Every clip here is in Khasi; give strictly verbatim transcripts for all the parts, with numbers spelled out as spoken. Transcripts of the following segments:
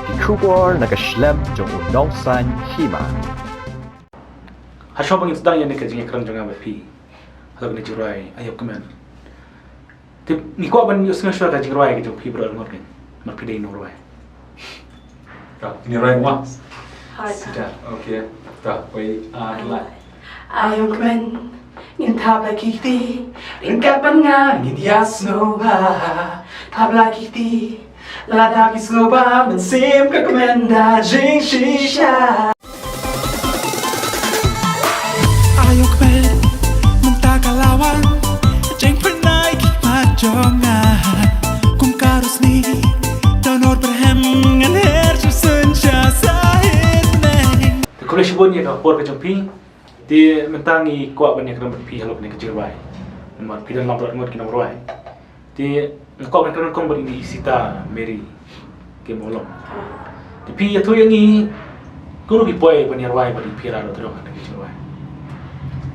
Ki khubor na ka shlem jong u nongsan hima. Hashwa ba ngin sdang ïa kane ka jingïakren jong nga bad phi halor kane ka jingrwai Aïu Kmen. Te ngi kwah ban ïohsngew shuwa ka jingrwai ka jong phi baroh arngut, namar phi dei nongrwai. Ka, ngi rwai mo. Hai. Sida, okay. Ta, wei, ar, lai. Aïu Kmen, ngin thap la ki kti, ryngkat bad nga ngin ïa sngewbha. Thap la ki kti, lada phi sngewbha mynsiem ka kmen da jingshisha. Aïu Kmen, mynta ka la wan jingpynïaid ki mat jong nga. Kum ka rosni, don or pyrhem ngan her shuh shuh sha sahit neng. Te khublei shibun ïa ka por ka jong phi. Te mynta ngi kwah ban ïakren bad phi halor kane ka jingrwai, namar phi don lang baroh arngut ki nongrwai. Te nga kwah ban kren nyngkong bad ine i Sita Mary Kemolong. Te phi ïathuh ïa ngi kumno phi poi ban ïarwai bad i Phira Dohtdong ha kane ka jingrwai.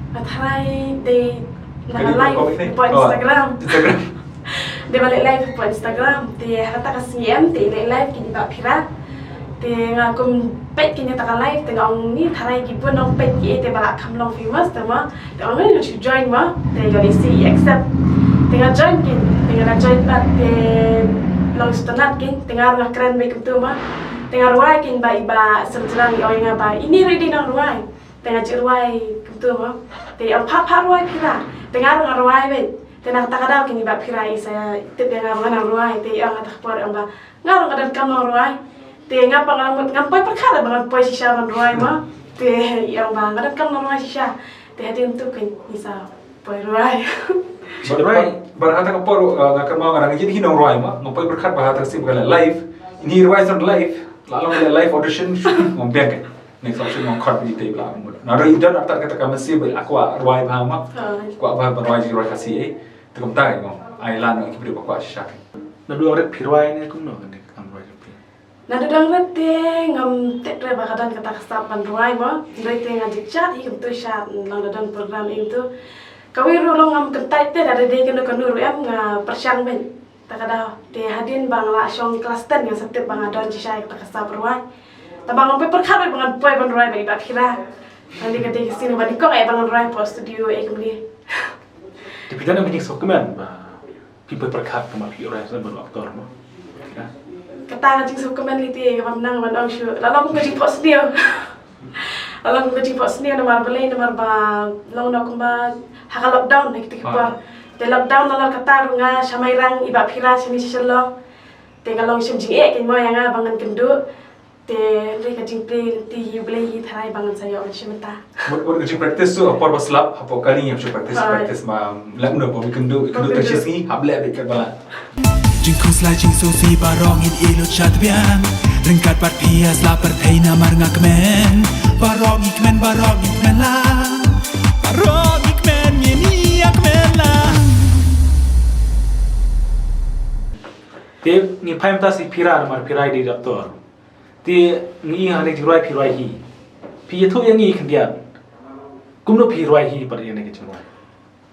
Nga tharai dei na ka live hapoh Instagram. Dei ba leh live hapoh Instagram, te ha kata ka sngi em te i leh live kine i bah Phira. Te nga kum peit kine kata ka live te nga ong ni tharai ki bun nongpeit kiei te ba la kham long famous te ma. Te ong nga shu join ma, te ïoh lehse i accept. Te nga join kine, te nga la join pat te long sngewtynnat kine, te nga ruh nga kren beit kumtu ma. Te nga rwai kine ba i bah Syrjrang i ong ïa nga ba ine ruh i dei nongrwai. Te nga ju rwai kumtu ma. Te i ong pha pha rwai Phira. Te nga ruh nga rwai beit. Te na kata ka daw kine i bah Phira i sa tip ïa nga ba nga nang rwai, te i ong ha kata ka por i ong ba nga ruh nga donkam nang rwai. Te nga pat nga mut ngam poi pyrkhat ba ngan poi shisha ban rwai ma. Te i ong ba nga donkam nang rwai shisha. Te hadien tu kine i sa poi rwai. Bad, bad ha kata ka por, uh, nga kynmaw nga dang ïeit hi nang rwai ma. Ngam poi pyrkhat ba ha kata ka sngi ba ka leh live. Ine i rwai sound live. La long leh live audition, ngam biang kane. Next option ngam khot ïa i te i bah Mut. Naduh i don artat kata ka mynsiem ba i la kwah rwai bha ma. Kwah bha ban rwai jingrwai Khasi eh. Te kumta ngam ai lad noh ïa ki briew ba kwah shisha. Naduh dang rit phi rwai ne kumno kane ka kam rwai jong phi? Naduh dang rit te ngam tip re ba ka don kata ka sap ban rwai ma. Hynrei te nga ju shad hi kumtu shad, nang da don program ïa kumtu. Kawei ruh long ngam kyntait te da dei kano kano ruh em nga pyrshang beit. Ta ka daw, te hadien ba nga la shong klas ten nga sa tip ba nga don shisha ïa kata ka sap rwai. Tangba ngam poi pyrkhat ba ngan poi ban rwai bad i bah Phira. Nang dei ka dei ka sien ba nyngkong eh ba ngan rwai hapoh studio eh kumne. Te phi don em ka jingsngewkmen ba phi poi pyrkhat kumba phi rwai shisha ban long actor mo? Kata ka jingsngewkmen lei te kaba nang ban ong shuh la long ka jingphohsniew. La long ka jingphohsniew namar balei, namar ba long noh kumba ha ka lockdown ha kita ki por. Te lockdown la long kata ruh nga sha Mairang, i bah Phira shane sha Shillong. Te nga long shem jingeh kynmaw ïa nga ba ngan kynduh. Te hynrei ka jingpyrkhat te ïa U Blei hi tharai ba ngan sa ïoh ban shim bynta. Mut mut ka jingpractice tu ha por ba slap hapoh kali ngam shu practice practice ma. Lem no ba wi kynduh kynduh tang shi sngi hap leh beit katba lah. Jingkhuslai jingsngewsih baroh ngin ïeh lut sha tbian. Ryngkat bad phi ïa sla pyrthei namar nga kmen. Baroh ngi kmen, baroh ngi kmen lang. Baroh ngi kmen, ngin ïa kmen lang. Te ngi phai mynta sha i Phira namar Phira i dei doctor. Te ngi ïohi ha kane ka jingrwai phi rwai hi. Phi ïathuh ïa ngi khyndiat kumno phi rwai hi pat ïa kane ka jingrwai.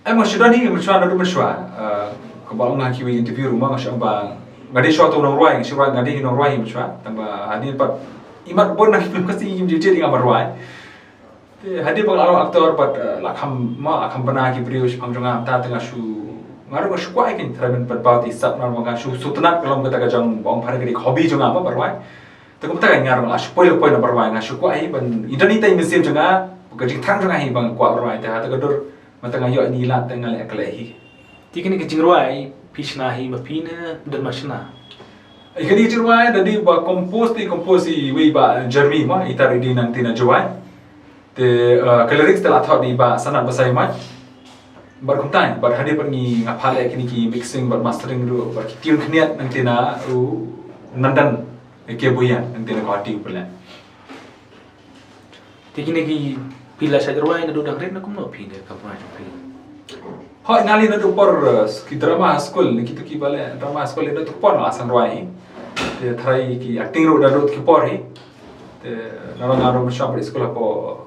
Em, nga shu don hi mynshuwa, naduh mynshuwa, eh, kumba ong ha kiwei interview ruh ma nga shu ong ba nga dei shuwa uto u nongrwai, nga shu rwai, nga dei hi nongrwai hi mynshuwa. Tangba hadien pat imat bun na ki film Khasi kim ju jied ïa nga ban rwai. Te hadien ba nga la long actor pat, eh, la kham ma, la kham bna ki briew shaphang jong nga, mynta te nga shu, nga ruh nga shu kwah ïa kine, tharai ban pynpaw te sap na nga shu sngewtynnat ka long kata ka jong ba ong pha ka dei ka hobby jong nga ma ban rwai. Te kumta nga ruh nga la shu poi la poi na ban rwai, nga shu kwah hi ban, i don hi tang i mynsiem jong nga, ka jingthrang jong nga hi ba nga kwah ban rwai, te ha kata ka dur mynta nga ïoh ïa ine i lad te nga leh ka leh hi. Te kane ka jingrwai phi shna hi ma phi ne don ba shna? Ïa kane ka jingrwai da dei ba compose te compose iwei i bah Jeremy ma, i tar i dei nangta na Jowai. Te, eh, ka lyrics te la thoh da i bah Sanat Basaiawmoit. Bad kumta bad hadien pat ngi nga phah leh kine ki mixing bad mastering ruh bad ki tune khyndiat nangta na u Nandan K Buya nangta na Guwahati u pynleh. Te kine ki phi la shait rwai naduh dang rit ne kumno phi ne ka rwai jong phi? Hooid, nga leit naduh por, eh, ki drama school, ne kito kiba leh drama school naduh por nga la sdang rwai. Te tharai ki acting ruh naduh ki por hi. Te nga ruh nga ruh mynshuwa bad skul hapoh,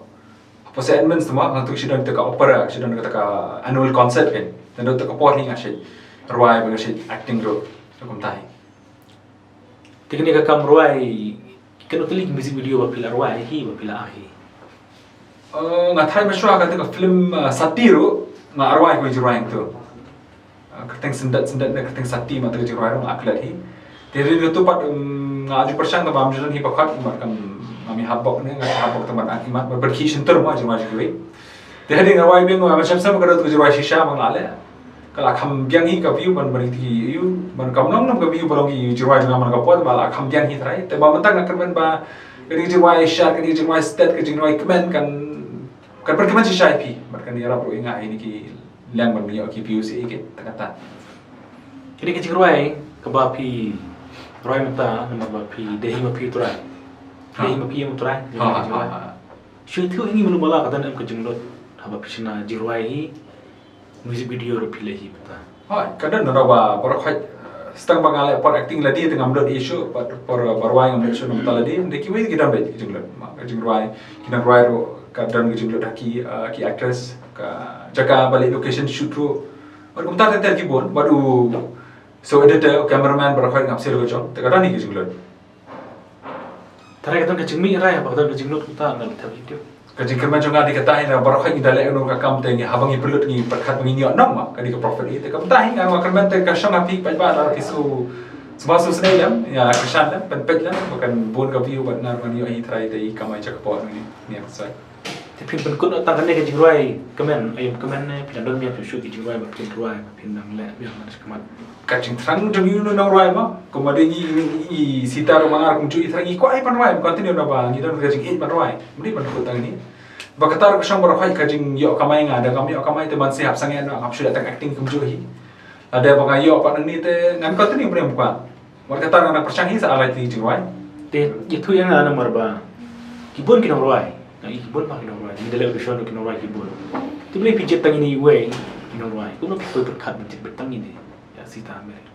hapoh Saint Edmund's te ma, nga tu shu don kata ka opera, shu don kata ka annual concert kan. Naduh kata ka por hi nga shait rwai bad nga shait acting ruh. Te kumta hi. Te kane ka kam rwai, kano tylli ki music video ba phi la rwai hi, ba phi la act hi? Eh, nga tharai mynshuwa kata ka film, eh, Sati ruh nga rwai kawei ka jingrwai hangto. Eh, kyrteng Syndet Syndet ne kyrteng Sati, ma kata ka jingrwai ruh nga act hi. Te hadien kata pat, em, nga ju pyrshang tang ba ym ju don hi ba khot, bad kam, ngam ïahap bok ne, nga ïahap bok tang ban act hi mat, bad pyrkhih shyntur mo jingrwai jong kiwei. Te hadien nga rwai biang, nga shem shem ka don ka jingrwai shisha ba nga la leh. Ka la kham biang hi ka view ban, ban ki view, ban kam long nam ka view ba long ki jingrwai jong nga man ka por, ba la kham biang hi trai. Te ba mynta nga kyrmen ba kane ka jingrwai Shad, kane ka jingrwai Stet, ka jingrwai Kmen kan, kan pynkmen shisha ïa phi. Bad kan ïarap ruh ïa nga ha kine ki liang ban ïoh ki view seh ïa ki, tang kata. Kane ka jingrwai kaba phi rwai mynta, namar ba phi dei hi ma phi u trai. Dei hi ma phi u trai. Ha, ha, ha, ha. Shu ïathuh ïa ngi mano ba la ka don em ka jinglut haba phi shna jingrwai hi, music video ruh phi leh hi mynta. Hooid, ka don, namar ba baroh khoit, eh, stang ba nga leh por acting lade te ngam lut issue, bad por, eh, ba rwai ngam lut shuh namar lade, hynrei kiwei ki don beit ki jinglut. Ma ka jingrwai, ki nongrwai ruh ka don ka jinglut ha ki, eh, ki actress, ka jaka ba leh location shoot ruh. Bad kumta ter ter ki bun, bad u, so editor, u cameraman, baroh khoit ngam sngewthuh ka jong, te ka don hi ka jinglut. Tharai ka don ka jingmih rai, ba ka don ka jinglut kumta ngan thep video. Ka jingkyrmen jong nga dei kata hi, na baroh hi ngi da leh kano ka kam te ngi haba ngi pynlut ngi pyrkhat ba ngin ïoh nong ma, ka dei ka profit hi. Te kumta hi nga kyrmen te ka shong ha phi paidbah, lada phi shu, shu ba shu snei lem, ïa kyrshan lem, pynpeit lem, ba kan bun ka view bad ngan wan ïoh hi tharai te i kamai jackpot ngi, ngi ïa ka soi. Te phin pynkut noh tang kane ka jingrwai Kmen, aïom Kmen ne, phin don mia phin shu ki jingrwai ba phin rwai, ba phin dang leh biang ha khmat. Ka jingthrang jong ïa u nongrwai ma, kumba dei ngi, ngi, ngi Sita ruh ma nga ruh kumjuh i thrang ngi kwah hi ban rwai, ban continue naba ngi don ka jingïeit ban rwai. Ym dei ban kut tang ni. Ba kata ruh ka shong baroh hi ka jingïoh kamai nga, da kam ïoh kamai te ban shu hap sangeh noh, ngam shu leh tang acting kumjuh hi. Lada ba nga ïoh pat nangne te ngan continue ban ïoh kwah. Wat kata nga dang pyrshang hi sa ar lai tylli ki jingrwai. Te ïathuh ïa nga namar ba ki bun ki nongrwai. Nga i ki bun ba ki nongrwai. Ngi da leh audition ki nongrwai ki bun. Te balei phi jied tang ine iwei ki nongrwai? Kumno phi poi pyrkhat ban jied beit tang ine ïa Sita Mary?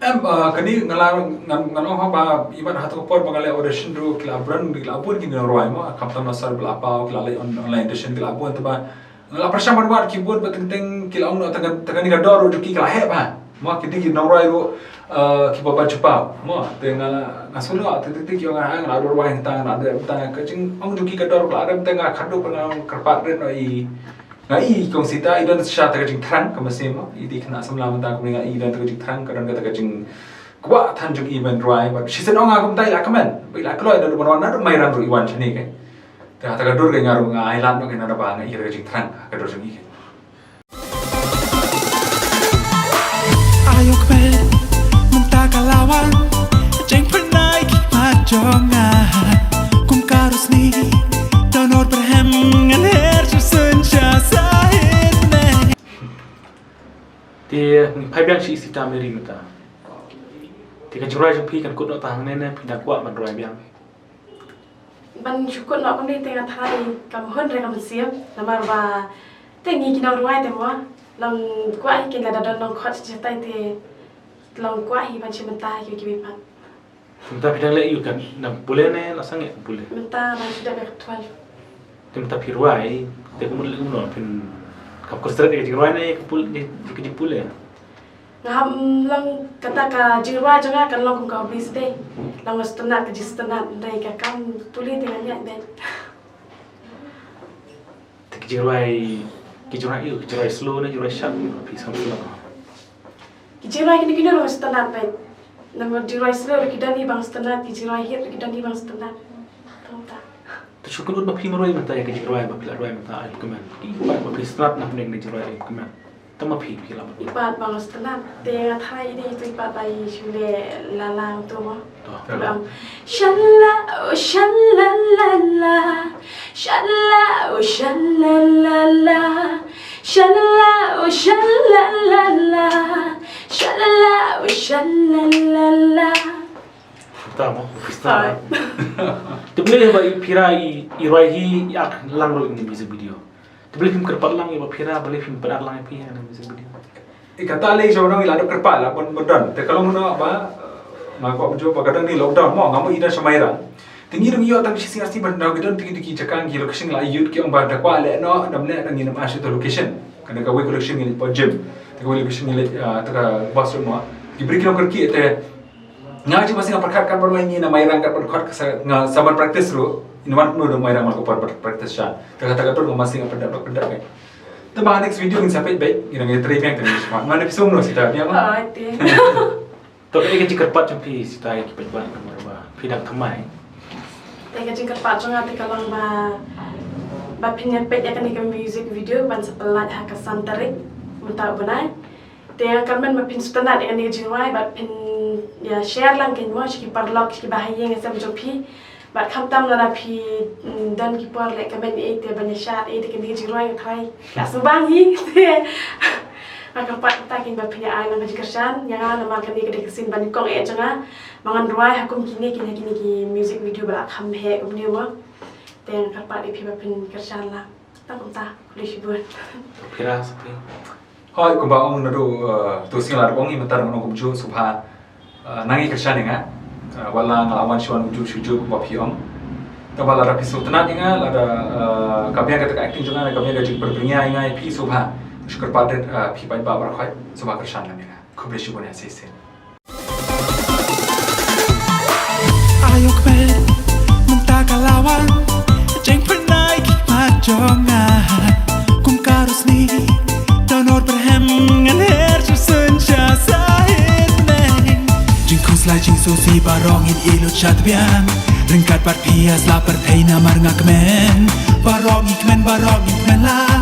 Em, ah, kane nga la, ngan, ngan ong ha ba i mat ha tu ka por ba nga leh audition ruh ki la bun, ki la bun ki nongrwai mo. Khamtam na sar ba la paw, ki la leh on-, online audition ki la bun, te ba nga la pyrshang ban wad ki bun ba teng teng ki la ong noh tang, tang kane ka dor ruh jong ki ka la heh bha. Mo, ki dei ki nongrwai ruh, eh, kiba bad jubab. Mo, te nga la, nga sngewthuh teng teng ki ong nga, nga la dor rwai hangta, nga la dor hangta, ka jingong jong ki ka dor ka la dor hangta, nga khatduh ba nga kyrpad rit noh i, nga i kong Sita i don shisha ta ka jingthrang ka mynsiem mo, i dei khynnah samla mynta kumne nga i don ta ka jingthrang, ka don kata ka jingkwah than jong i ban rwai, bad shisien ong nga kumta i la kmen, i la kloi da ban wan naduh Mairang ruh i wan shane ka. Te kata ka dur ka nga ruh nga ai lad noh ka, naba nga i ka jingthrang ka dur jong i ka. Aïu Kmen, mynta ka la wan jingpynai ki mat jong nga. Kum ka rosni, don or pyrhem ngan her shuh shuh sha sahit ne. Te ngi phai biang sha i Sita Mary mynta. Te ka jingrwai jong phi kan kut noh tang hangne ne phi dang kwah ban rwai biang? Ban shu kut noh kumne te nga tharai kam hun re kam siem, namar ba te ngi ki nongrwai te mo long kwah hi kin lada don nongkhot shatai te long kwah hi ban shim bynta ha kiwei kiwei pat. Mynta phi dang leh aïu, kan nang pule ne nang sangeh pule? Mynta nang shu dep ïa ka twelve. Te mynta phi rwai te kumno leh kumno, phin kam concentrate ïa ka jingrwai ne ka pule, ïa ka jingpule? Nga hap long kata ka jingrwai jong nga kan long kum ka hobby sdei. Long nga sngewtynnat ka jingsngewtynnat, hynrei ka kam pule te ngan ïaid beit. Te ki jingrwai, ki jingrwai aïu, ki jingrwai slow ne jingrwai shad, phi sngewtynnat? Ki jingrwai kino kino ruh nga sngewtynnat beit. Namar jingrwai slow ruh ki don hi ba nga sngewtynnat, ki jingrwai hit ruh ki don hi ba nga sngewtynnat. Tang ta. Te shu kynnoh ba phi marwai mynta ïa ka jingrwai ba phi la rwai mynta, Aïu Kmen. Ki pat ba phi sngewtynnat na pdeng ka jingrwai Aïu Kmen. Tang ma phi, phi la. I pat ba nga sngewtynnat, te nga tharai i dei itu i pat ba i shu leh la la tu mo. To. Lam. Shala, oh, shala la la. Shala, oh, shala la la. Shala, oh, shala la la. Shala, oh, shala la la. Tama, pista. Te balei ba i Phira i, i rwai hi i act lang ruh ïa kane ka music video? Te balei phim kyrpad lang ïa ba Phira, balei phim pynakt lang ïa phi ha kane ka music video? I kata lei jong ngi la dep kyrpad la ban, ban don. Te ka long noh ba, eh, nga kwah mynjur ba ka don ni lockdown mo, nga mut i don sha Mairang. Te ngi dang ïoh tang shi sngi ar sngi ban da ki don te ki, te ki jaka ki location la ïoh ki ong ba da kwah leh noh, dang leh dang ngin ym ai shuh ta location. Kane kawei ka location ngi leit poi gym. Te kawei location ngi leit, eh, ta ka bathroom mo. Ki briew ki long kyrkieh te Nga ju masih nga pyrkhat katba wan ngi na Mairang katba khot ka sa, nga sa ban practice ruh. Ïa wan kumno da Mairang man ka por practice sha. Te kata ka tur nga masih nga pyndap pyndap kai. Te ba next video ngin sa peit beit, ngin ngi trei biang te ngin sma. Nga da phi sumno sita biang. Oh, I think. To ka dei ka jingkyrpad jong phi sita ïa ki paidbah namar ba phi dang thymmai. Te ka jingkyrpad jong nga te ka long ba ba phin ïa peit ïa kane ka music video ban sa pynlait ha ka san tarik mynta u bnai. Te nga kyrmen ba phin sngewtynnat ïa kane ka jingrwai bad phin ïa share lang kein mo sha ki paralok sha ki bahaïing hasem jong phi. Bad khamtam lada phi mm, don ki por leh kmen ei te ban ïa share ei te kane ka jingrwai nga tharai la sngewbang hi te nga kyrpad kata kein ba phin ïa ai lang ka jingkyrshan ïa nga namar kane ka dei ka sien ba nyngkong eh jong nga ba ngan rwai ha kum kine kine kine ki music video ba la kham heh kumne mo. Te nga kyrpad ïa phi ba phin kyrshan lang. Tang kumta, khublei shibun. Phira sati. Hoi, kumba ong naduh uh, tu sing la ong i mynta ngan ong kumjuh sngewbha. Uh, nang ïa kyrshan ïa nga. Uh, wat la nga la wan shuwa kumjuh shujuh kumba phi ong. Tang ba lada phi sngewtynnat ïa nga lada uh, ka biang kata ka acting jong nga ka biang ka jingpyrshang ïa nga ïa phi sngewbha. Shu kyrpad uh, phi paidbah baroh khoit sngewbha kyrshan ïa nga. Khublei shibun ïa shisien. Ayo kmen, mynta ka la wan jingpynai khmat jong nga. Kum ka rosni don or pyrhem ngan her shu sngewsih sha sahit me. Jingkhuslai jingsngewsih baroh ngin ïa lut sha tbian. Ryngkat bad phi ïa sla pyrthei namar nga kmen. Baroh ngi kmen, baroh ngi kmen la.